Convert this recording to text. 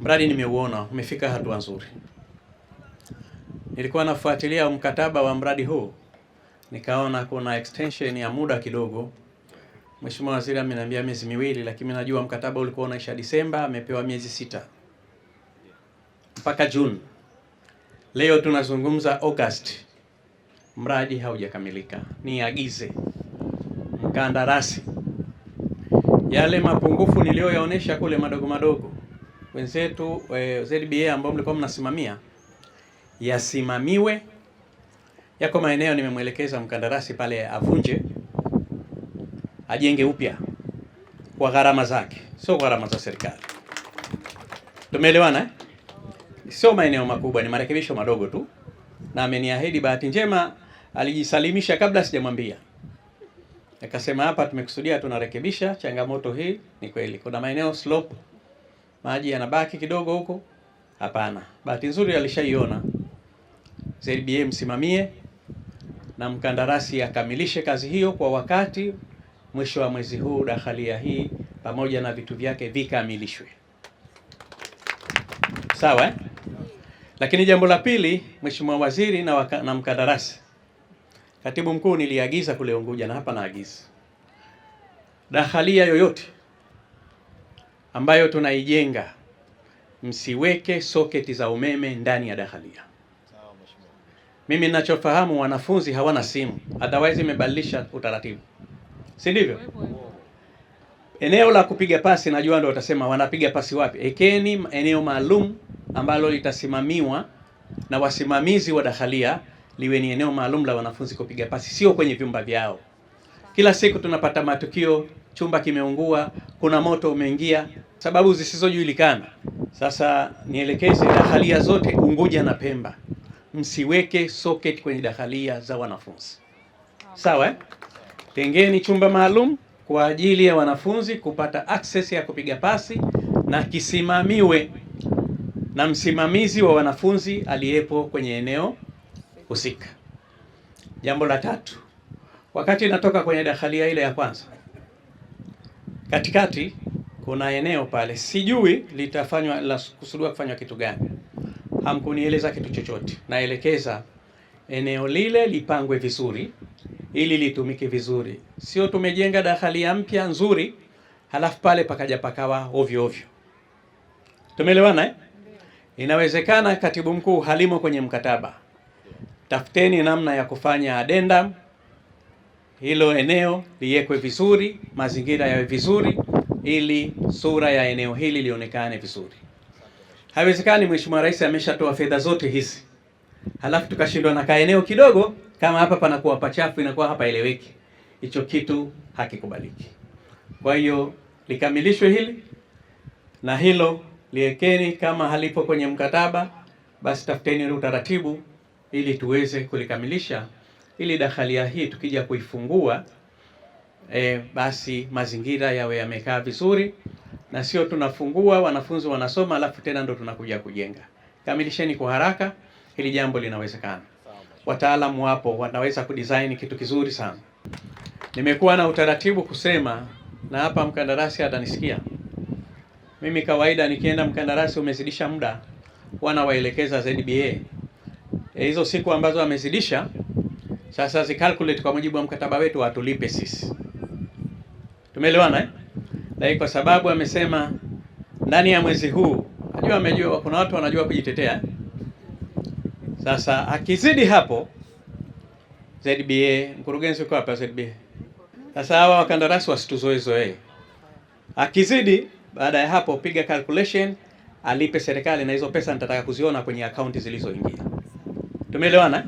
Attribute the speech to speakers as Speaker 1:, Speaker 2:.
Speaker 1: Mradi nimeuona umefika hatua nzuri. Nilikuwa nafuatilia mkataba wa mradi huu, nikaona kuna extension ya muda kidogo. Mheshimiwa Waziri ameniambia miezi 2, lakini najua mkataba ulikuwa unaisha Disemba, amepewa miezi 6 mpaka June. Leo tunazungumza August, mradi haujakamilika. Niagize mkandarasi, yale mapungufu niliyoyaonesha kule madogo madogo, wenzetu ZBA ambao mlikuwa mnasimamia, yasimamiwe. Yako maeneo nimemwelekeza mkandarasi pale avunje, ajenge upya kwa gharama zake, sio gharama za serikali. Tumeelewana eh? Sio maeneo makubwa, ni marekebisho madogo tu, na ameniahidi. Bahati njema alijisalimisha kabla sijamwambia, akasema hapa tumekusudia tunarekebisha changamoto hii. Ni kweli kuna maeneo slope, maji yanabaki kidogo huko. Hapana, bahati nzuri alishaiona. ZBA msimamie na mkandarasi akamilishe kazi hiyo kwa wakati. Mwisho wa mwezi huu dakhalia hii pamoja na vitu vyake vikamilishwe, sawa eh? Lakini jambo la pili, Mheshimiwa Waziri na mkandarasi, Katibu Mkuu, niliagiza kule Unguja na hapa naagiza, dakhalia yoyote ambayo tunaijenga msiweke soketi za umeme ndani ya dakhalia. Mimi ninachofahamu wanafunzi hawana simu, otherwise imebadilisha utaratibu, si ndivyo? Eneo la kupiga pasi, najua ndio watasema wanapiga pasi wapi. Ekeni eneo maalum ambalo litasimamiwa na wasimamizi wa dakhalia, liwe ni eneo maalum la wanafunzi kupiga pasi, sio kwenye vyumba vyao. Kila siku tunapata matukio, chumba kimeungua, kuna moto umeingia, sababu zisizojulikana. Sasa nielekeze dakhalia zote Unguja na Pemba, msiweke socket kwenye dakhalia za wanafunzi, sawa eh? Tengeni chumba maalum kwa ajili ya wanafunzi kupata access ya kupiga pasi na kisimamiwe na msimamizi wa wanafunzi aliyepo kwenye eneo husika. Jambo la tatu, wakati natoka kwenye dakhalia ile ya kwanza, katikati kuna eneo pale, sijui litafanywa la kusudiwa kufanywa kitu gani, hamkunieleza kitu chochote. Naelekeza eneo lile lipangwe vizuri ili litumike vizuri, sio tumejenga dakhalia mpya nzuri halafu pale pakaja pakawa ovyo ovyo. Tumeelewana eh? Inawezekana Katibu Mkuu halimo kwenye mkataba. Tafuteni namna ya kufanya addendum, hilo eneo liwekwe vizuri, mazingira yawe vizuri, ili sura ya eneo hili lionekane vizuri. Haiwezekani Mheshimiwa Rais ameshatoa fedha zote hizi halafu tukashindwa na kaeneo kidogo kama hapa panakuwa pachafu, inakuwa hapa eleweki. Hicho kitu hakikubaliki. Kwa hiyo likamilishwe hili na hilo liwekeni, kama halipo kwenye mkataba basi tafuteni utaratibu ili tuweze kulikamilisha, ili dakhalia hii tukija kuifungua basi mazingira yawe yamekaa vizuri, na sio tunafungua wanafunzi wanasoma alafu tena ndo tunakuja kujenga. Kamilisheni kwa haraka, hili jambo linawezekana. Wataalamu wapo, wanaweza kudesign kitu kizuri sana. Nimekuwa na utaratibu kusema, na hapa mkandarasi atanisikia. Mimi kawaida nikienda mkandarasi umezidisha muda, wanawaelekeza ZBA hizo siku ambazo amezidisha, sasa zicalculate kwa mujibu wa mkataba wetu, watulipe sisi. Tumeelewana eh? Lakini kwa sababu amesema ndani ya mwezi huu, najua amejua kuna watu wanajua kujitetea. Sasa akizidi hapo ZBA, mkurugenzi uko hapa ZBA. Sasa hawa wakandarasi wasituzoezoee. Akizidi baada ya hapo, piga calculation, alipe serikali, na hizo pesa nitataka kuziona kwenye akaunti zilizoingia. Tumeelewana?